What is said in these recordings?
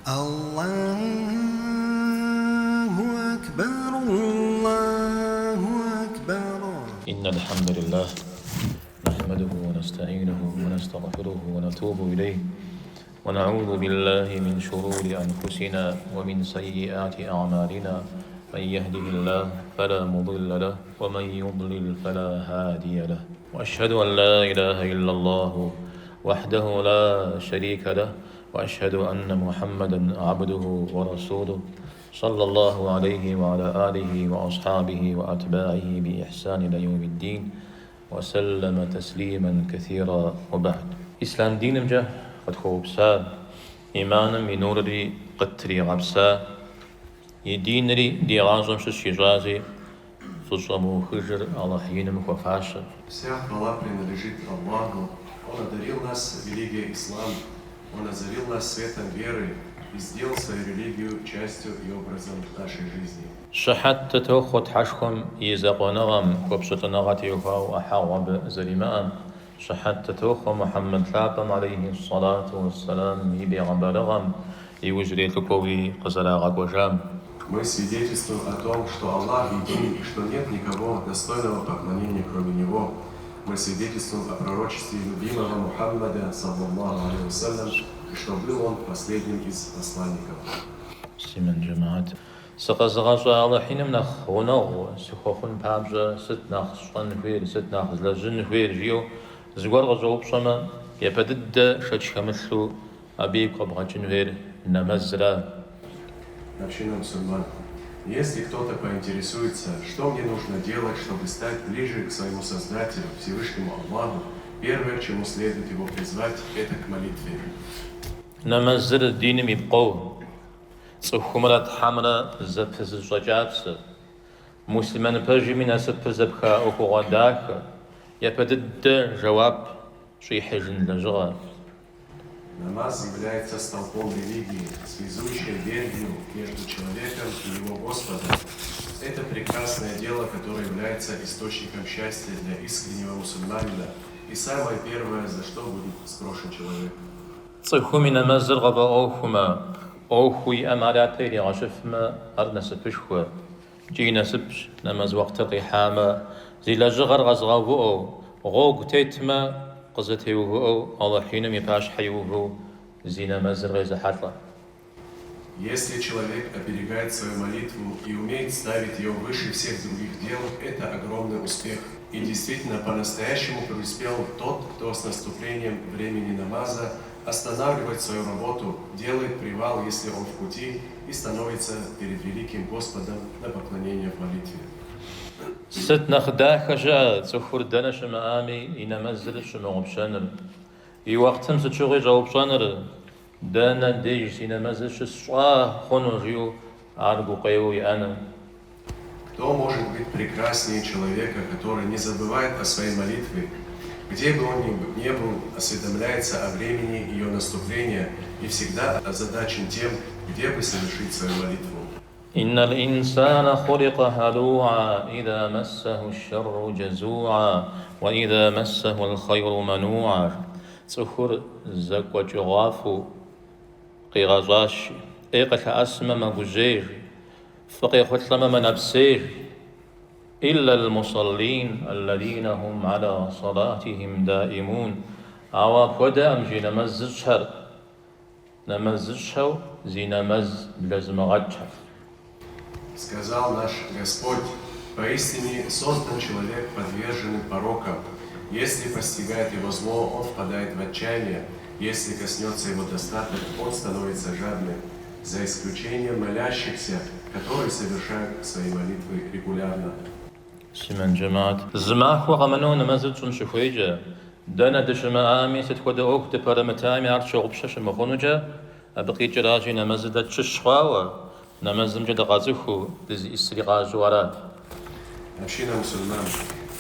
Аллаху акбар, Аллаху акбар. إن الحمد لله نحمده ونستعينه ونستغفره ونتوب إليه ونعوذ بالله من شرور أنفسنا ومن سيئات أعمالنا من يهده الله فلا مضل له ومن يضلل فلا هادي له وأشهد أن لا إله إلا الله وحده لا شريك له وأشهد أن محمدا عبده ورسوله صلى الله عليه وعلى آله وأصحابه وأتباعه بإحسان إلى يوم الدين وسلم تسليما كثيرا وبعد. Ислъам динымкӏэ къытхуэупса, иманым и нурри къыттригъэпса, и динри ди гъащӏэм щыщ ищӏази, фӏыщӏэ мыухыжыр Алыхь иным хуэфащэ. Вся хвала принадлежит Аллаху. Он одарил нас религией ислам, Он озарил нас светом веры и сделал свою религию частью и образом нашей жизни. Щыхьэт дытохъуэ Тхьэшхуэм и закъуэныгъэм, хуэпщылӏыныгъэ теухуауэ ӏыхьэгъу абы зэримыӏэм. Щыхьэт дытохъуэ Мухьэммэд лъапӏэм алейхи сэлату уэсселам и бегъымбарыгъэм, иужьрей лӏыкӏуэуи къызэрагъэкӏуэжам. Мы свидетельствуем о том, что Аллах един и что нет никого достойного поклонения, кроме Него. Мы свидетельствуем о пророчестве любимого Мухаммада, саллаллаху алейхи вассалям, и что был он последним из посланников. Муслъымэн жэмыхьэт. Сыкъэзыгъэщӏа Алыхь иным нэхъ гъунэгъу сыхуэхъун папщӏэ сыт нэхъ сщӏэн хуейр, сыт нэхъ злэжьын хуейр жиӏэу зыгуэр къыщӏэупщӏэмэ, япэ дыдэ шэч хэмылъу абы игу къэбгъэкӏын хуейр нэмэзра. Община мусульман. Если кто-то поинтересуется, что мне нужно делать, чтобы стать ближе к своему Создателю, Всевышнему Аллаху, первое, к чему следует его призвать, это к молитве. Нэмэзыр диным и пкъоу, цӏыхумрэ Тхьэмрэ зэпызыщӏэ кӏапсэ, муслъымэн пэжым и насыпыр зэпха ӏуэхугъуэ дахэ, япэ дыдэ жэуап щӏихьыжын лэжьыгъэ. Намаз является столпом религии, связующей верью между человеком и его Господом. Это прекрасное дело, которое является источником счастья для искреннего мусульманина и самое первое, за что будет спрошен человек. Цӏыхум и нэмэзыр къыфӏэӏуэхумэ, ӏуэхуу иӏэм ар япэ иригъэщыфмэ, ар насыпышхуэ. Икӏи и насыпщ нэмэз уэхътыр къихьамэ, зи лэжьыгъэр къэзыгъэувыӏэу, гъуэгу тетмэ, къызэтеувыӏэу Алыхь иным и пащхьэ иувэу зи нэмэзыр къезыхьэлӏэ. Если человек оберегает свою молитву и умеет ставить ее выше всех других дел, это огромный успех. И действительно, по-настоящему преуспел тот, кто с наступлением времени намаза останавливает свою работу, делает привал, если он в пути, и становится перед великим Господом на поклонение в молитве. Сыт нэхъ дахэ щыӏэ цӏыхур дэнэ щымыӏами и нэмэзыр щымыгъупщэныр, и уэхътым сыт щыгъуи щӏэупщӏэныр, дэнэ деж си нэмэзыр щысщӏа хъуну жиӏэу ар гукъеуэу иӏэныр. Кто может быть прекраснее человека, который не забывает о своей молитве, где бы он ни был, осведомляется о времени ее наступления и всегда озадачен тем, где бы совершить свою молитву? إن الإنسان خلق هلوعا إذا مسه الشر جزوعا وإذا مسه الخير منوعا. Цӏыхур зэкӏуэкӏыгъуафӏэу къигъэщӏащ. ӏей къылъэӏэсмэ мэгужьей, фӏы къехъулӏэмэ мэнэпсей. إلا المصلين الذين هم على صلاتهم دائمون. Ауэ апхуэдэкъым жи нэмэз зыщӏхэр, нэмэз зыщӏхэу зи нэмэз блэзымыгъэкӏхэр. Сказал наш Господь: поистине создан человек, подверженный порокам. Если постигает его зло, он впадает в отчаяние. Если коснется его достаток, он становится жадным. За исключением молящихся, которые совершают свои молитвы регулярно. Муслъымэн жэмыхьэт. Зы махуэ къэмынэу нэмэзыр тщӏын щыхуейкӏэ, дэнэ дыщымыӏами, сыт хуэдэ ӏуэху дыпэрымытами, ар тщыгъупщэ щымыхъунукӏэ, абы къикӏыращи, нэмэзыр дэ тщыщ хъуауэ, нэмэзымкӏэ дыкъацӏыхуу, дызиӏысри къащӏэу ара. Община мусульман,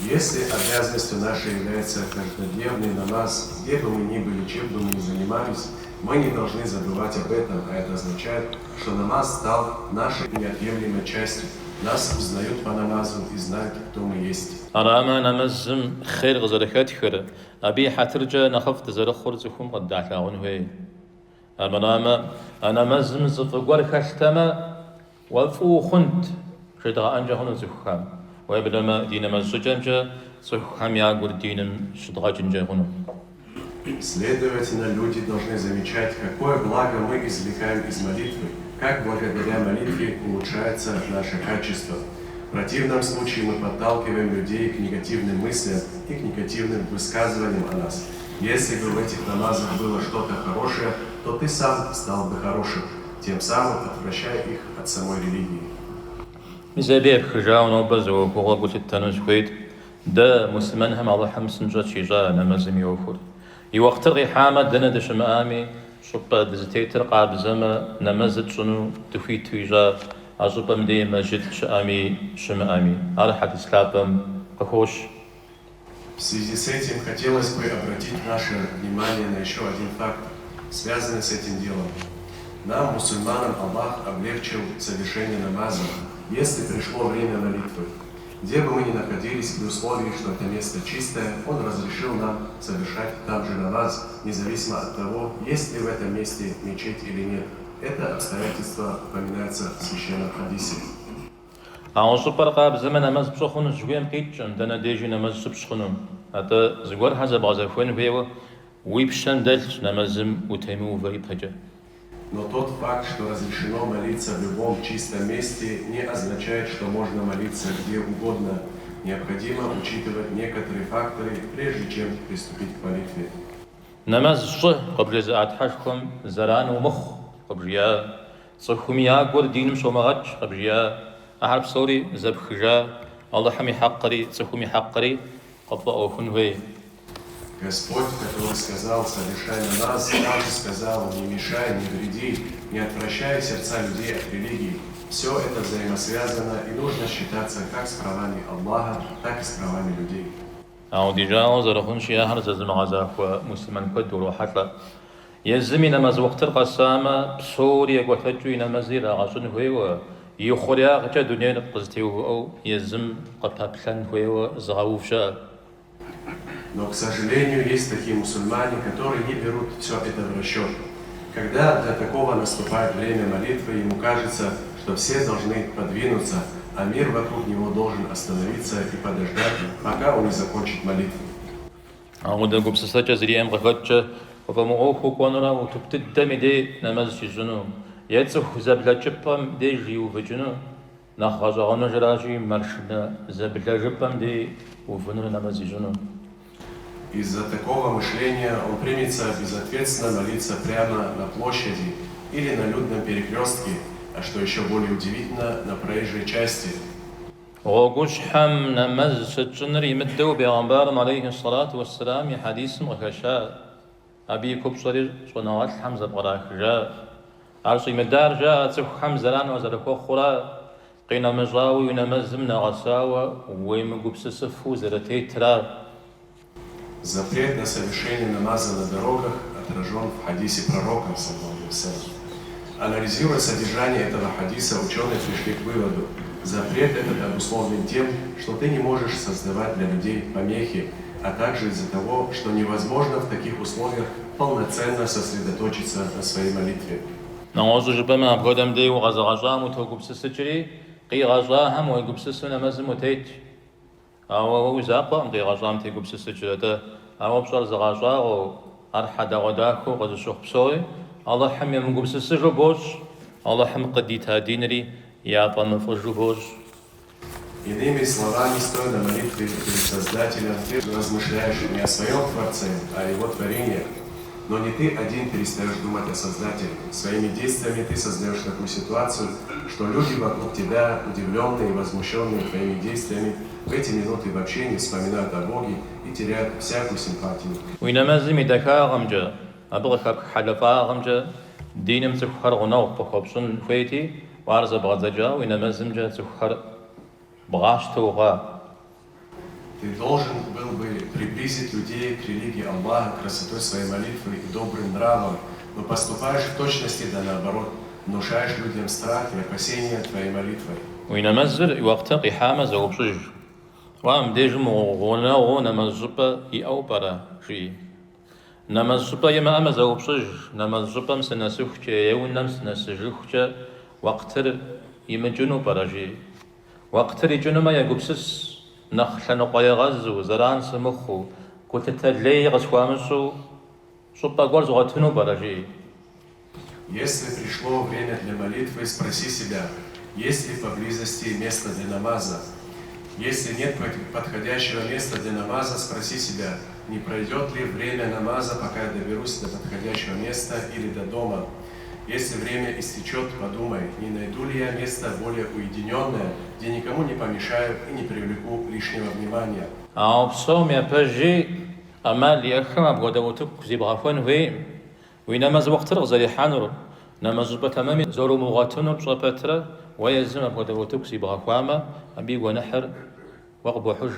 если обязанностью нашей является каждодневный намаз, где бы мы ни были, чем бы мы ни занимались, мы не должны забывать об этом, а это означает, что намаз стал нашей неотъемлемой частью. Нас узнают по намазу и знают, кто мы есть. Арамэ, нэмэзым хъер къызэрыхэтхыр, абы и хьэтыркӏэ нэхъыфӏ дызэрыхъур цӏыхум къыддалъагъун хуей. Армырамэ, а нэмэзым зы фӏы гуэр хэлътэмэ, уэ фӏы ухъунт, жедгъэӏэнкӏэ хъуну цӏыхухэм. Уеблэмэ, ди нэмэз щӏыкӏэмкӏэ цӏыхухэм я гур диным щыдгъэкӏынкӏэ хъуну. Следовательно, люди должны замечать, какое благо мы извлекаем из молитвы, как благодаря молитве улучшается наше качество. В противном случае мы подталкиваем людей к негативным мыслям и к негативным высказываниям о нас. Если бы в этих намазах было что-то хорошее, то ты сам стал бы хорошим, тем самым отвращая их от самой религии. Мис абы епхыжауэ нобэ зы ӏуэхугъуэ гу лъыттэну сыхуейт. Дэ, муслъымэнхэм, Алыхьым псынщӏэ тщищӏа нэмэзым и ӏуэхур. И уэхътыр къихьамэ, дэнэ дыщымыӏами, щӏыпӏэ дызытетыр къабзэмэ, нэмэзыр тщӏыну дыхуиту ищӏа, а щӏыпӏэм дей мэжджыт щыӏэми щымыӏэми. Ар хьэдис лъапӏэм къыхощ. В связи с этим хотелось бы обратить наше внимание на еще один факт, связанный с этим делом. Нам, мусульманам, Аллах облегчил совершение намаза, если пришло время молитвы. Где бы мы ни находились, при условии, что это место чистое, Он разрешил нам совершать там же намаз, независимо от того, есть ли в этом месте мечеть или нет. Это обстоятельство упоминается в священном хадисе. Ауэ щӏыпӏэр къабзэмэ, нэмэз пщӏы хъунущ жыхуиӏэм къикӏкъым, дэнэ дежи нэмэз щыпщӏ хъуну. Атӏэ зыгуэрхэр зэбгъэзэхуэн хуейуэ уи пщэм дэлъщ нэмэзым утемыувэ ипэкӏэ. Но тот факт, что разрешено молиться в любом чистом месте, не означает, что можно молиться где угодно. Необходимо учитывать некоторые факторы, прежде чем приступить к молитве. Нэмэз щӏы къыбжезыӏа Тхьэшхуэм зэран умыхъу къыбжиӏа, цӏыхум я гур диным щомыгъэкӏ къыбжиӏа, ахэр псори зэпхыжа, Алыхьым и хьэкъри цӏыхум и хьэкъри къыпфӏэӏуэхун хуей. Господь, который сказал, совершай намаз, также сказал, не мешай, не вреди, не отвращай сердца людей от религии. Все это взаимосвязано и нужно считаться как с правами Аллаха, так и с правами людей. Ауэ ди жагъуэ зэрыхъунщи, ахэр зэзымыгъэзахуэ муслъымэн куэд урохьэлӏэ. Езым и нэмэз уэхътыр къэсамэ, псори екӏуэтэкӏыу и нэмэзыр ирагъэщӏын хуейуэ, и хъуреягъкӏэ дунейр къызэтеувыӏэу езым къыпэплъэн хуейуэ зыгъэув щыӏэ. Но, к сожалению, есть такие мусульмане, которые не берут все это в расчет. Когда для такого наступает время молитвы, ему кажется, что все должны подвинуться, а мир вокруг него должен остановиться и подождать, пока он не закончит молитву. Ауэдэ гупсысэкӏэ зэриӏэм къыхэкӏкӏэ къыфӏэмыӏуэхуу кӏуэнурэ утыку дыдэм и дей нэмэз щищӏыну е цӏыху зэблэкӏыпӏэм деж иувыкӏыну, нэхъ гъэщӏэгъуэныжращи, маршынэ зэблэжыпӏэм дей увынурэ нэмэз ищӏыну. Из-за такого мышления он примется безответственно молиться прямо на площади или на людном перекрестке, а что еще более удивительно, на проезжей части. Гъуэгущхьэм нэмэз щытщӏыныр имыдэу бегъымбарым алейхи сэлату уэсселам и хьэдисым къыхэща, абы и купщӏэри щӏэныгъэлӏхэм зэпкърахыжа. Ар щӏимыдар жаӏэ цӏыхухэм зэран уазэрыхуэхъура, къинэмыщӏауэ уи нэмэзым нэгъэсауэ уемыгупсысыфу зэрытетра. Запрет на совершение намаза на дорогах отражен в хадисе пророка, саллаллаху Анализируя содержание этого хадиса, ученые пришли к выводу, запрет этот обусловлен тем, что ты не можешь создавать для людей помехи, а также из-за того, что невозможно в таких условиях полноценно сосредоточиться на своей молитве. Нэгъуэщӏу жыпӏэмэ, апхуэдэм дей укъэзыгъэщӏам утогупсысыкӏри, къигъэщӏахэм уегупсысу нэмэзым утетщ. Ауэ уэ уи закъуэкъым къигъэщӏам тегупсысыкӏыр, атӏэ ауэ пщӏэр зыгъэщӏагъуэу, ар хьэдэгъуэдахэу къызыщыхъу псори Алыхьым емыгупсысыжу бощӏ, Алыхьым къыдита динри яфӏэмыфӏыжу бощӏ. Иными словами, стоя на молитве перед Создателем, ты размышляешь не о своем Творце, а о его творениях. Но не ты один перестаешь думать о Создателе. Своими действиями ты создаешь такую ситуацию, что люди вокруг тебя, удивленные и возмущенные твоими действиями, в эти минуты вообще не вспоминают о Боге и теряют всякую симпатию. Уи нэмэзым и дахагъэмкӏэ, абы къыхэпх хьэлыфӏагъымкӏэ диным цӏыхухэр гъунэгъу къыхуэпщӏын хуейти, уэ ар зэбгъэдзэкӏа уи нэмэзымкӏэ цӏыхухэр бгъащтэу ухъуа. Ты должен был бы приблизить людей к религии Аллаха красотой своей молитвы и добрым нравом, но поступаешь в точности да наоборот, внушаешь людям страх и опасения твоей молитвой. Уи нэмэзыр и уэхътыр къихьамэ, зэупщӏыж. Уэ мыбдежым гъунэгъуу нэмэз щӏыпӏэ иӏэу пӏэрэ? жыӏи. Нэмэз щӏыпӏэ имыӏэмэ зэупщӏыж, нэмэз щӏыпӏэм сынэсыхукӏэ е унэм сынэсыжыхукӏэ уэкътыр имыкӏыну пӏэрэ, жи. Уэкътыр икӏынумэ егупсыс, нэхъ лъэныкъуэегъэзу, зэран сымыхъуу, гулъытэ лей къысхуамыщӏу щӏыпӏэ гуэр згъуэтыну пӏэрэ, жи. Если пришло время для молитвы, спроси себя, есть ли поблизости место для намаза. Если нет подходящего места для намаза, спроси себя, не пройдет ли время намаза, пока я доберусь до подходящего места или до дома. Если время истечет, подумай, не найду ли я место более уединенное, где никому не помешаю и не привлеку лишнего внимания. Ауэ псом япэжи ӏэмал иӏэххэм апхуэдэ утыку зибгъэхуэн хуейкъым. Уи нэмэз уэкътыр къызэрихьэнур, нэмэз щӏыпӏэ тэмэми зэрумыгъуэтынур пщӏэ пэтрэ, уэ езым апхуэдэ утыку зибгъэхуамэ, абы и гуэныхьыр уэ къыбохьыж.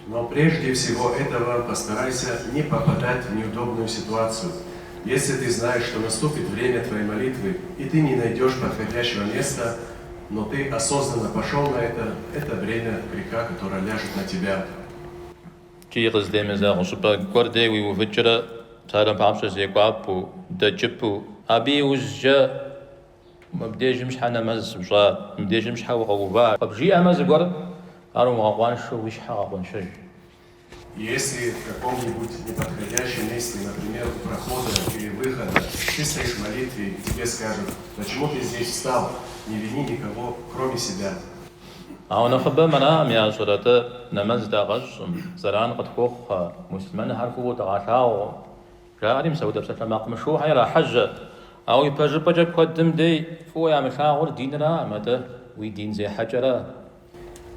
Но прежде всего этого постарайся не попадать в неудобную ситуацию. Если ты знаешь, что наступит время твоей молитвы, и ты не найдешь подходящего места, но ты осознанно пошел на это, это бремя греха, которое ляжет на тебя. Икӏи къыздемызэгъ щӏыпӏэ гуэр дей уиувыкӏрэ, псалъэм папщӏэ зекӏуапӏэу, дэкӏыпӏэу, абы иужькӏэ мыбдежым щхьэ нэмэз пщӏа, мыбдежым щхьэ укъэува, къыбжиӏэмэ зыгуэр, ар умыгъэкъуаншэу уи щхьэ гъэкъуэншэж. Если в каком-нибудь неподходящем месте, например, у прохода или выхода, ты стоишь в молитве, и тебе скажут, почему ты здесь встал, не вини никого, кроме себя. Ауэ нэхъыбэм аракъым ящӏэр, атӏэ нэмэз дагъэщӏым, зэран къытхуохъухэ, муслъымэнхэр фӏыуэ дагъэлъагъукъым. Жаӏэри мис апхуэдэ псалъэмакъ мышыухэр ирахьэжьэ. Ауэ ипэжыпӏэкӏэ куэдым дей фӏыуэ ямылъагъур диныракъым, атӏэ уи дин зехьэкӏэра.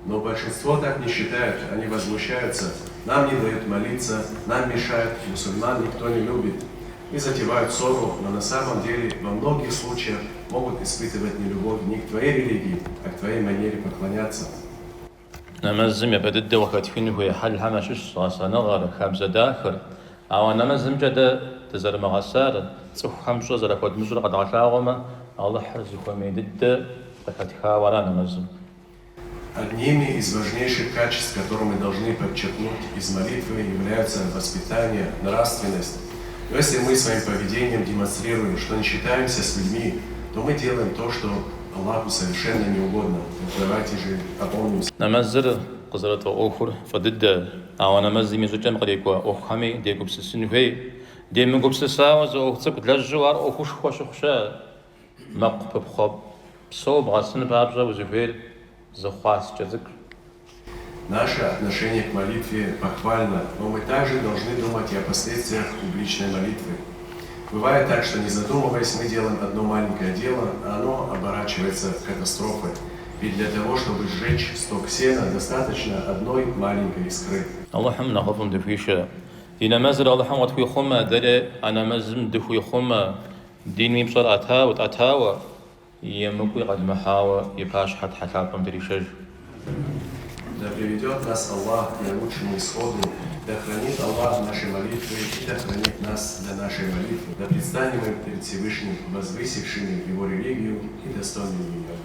Но большинство так не считают, они возмущаются. Нам не дают молиться, нам мешают, мусульман никто не любит. И затевают ссору, но на самом деле во многих случаях могут испытывать нелюбовь не к твоей религии, а к твоей манере поклоняться. Нэмэзым япэ дыдэу къыхэтхын хуей хьэлхэм ящыщщ гъэсэныгъэр, хабзэ дахэр. Ауэ нэмэзымкӏэ дэ дызэрымыгъэсар, цӏыхухэм пщӏэ зэрахуэдмыщӏыр къэдгъэлъагъуэмэ, Алыхьыр зыхуэмей дыдэ къыхэтхауэ ара нэмэзым. Одними из важнейших качеств, которые мы должны подчеркнуть из молитвы, являются воспитание, нравственность. Но если мы своим поведением демонстрируем, что не считаемся с людьми, то мы делаем то, что Аллаху совершенно не угодно. Так давайте же опомнимся. Нэмэзыр къызэрытфӏэӏуэхур фӏы дыдэ, ауэ нэмэзым и щӏыкӏэм кърикӏуэ ӏуэхухэми дегупсысын хуей. Демыгупсысауэ зы ӏуэху цӏыкӏу длэжьу ар ӏуэхушхуэ щыхъу щыӏэ. Мэкъу пыпхъуэ псо бгъэсын папщӏэ узыхуейр зы хъуаскӏэ цӏыкӏу. Наше отношение к молитве похвально, но мы также должны думать и о последствиях публичной молитвы. Бывает так, что не задумываясь, мы делаем одно маленькое дело, а оно оборачивается катастрофой. Ведь для того, чтобы сжечь стог сена, достаточно одной маленькой искры. Алыхьым нэхъыфӏым дыхуишэ. Ди нэмэзыр Алыхьым къытхуихъумэ, дэри а нэмэзым дыхуихъумэ, диным и пщӏэр ӏэтауэ, тӏэтауэ, емыкӏуи къэдмыхьауэ и пащхьэ Тхьэ лъапӏэм дришэж. Да приведет нас Аллах к наилучшему исходу, да хранит Аллах наши молитвы и да хранит нас для нашей молитвы, да предстанем мы перед Всевышним, возвысившими Его религию и достойными ее.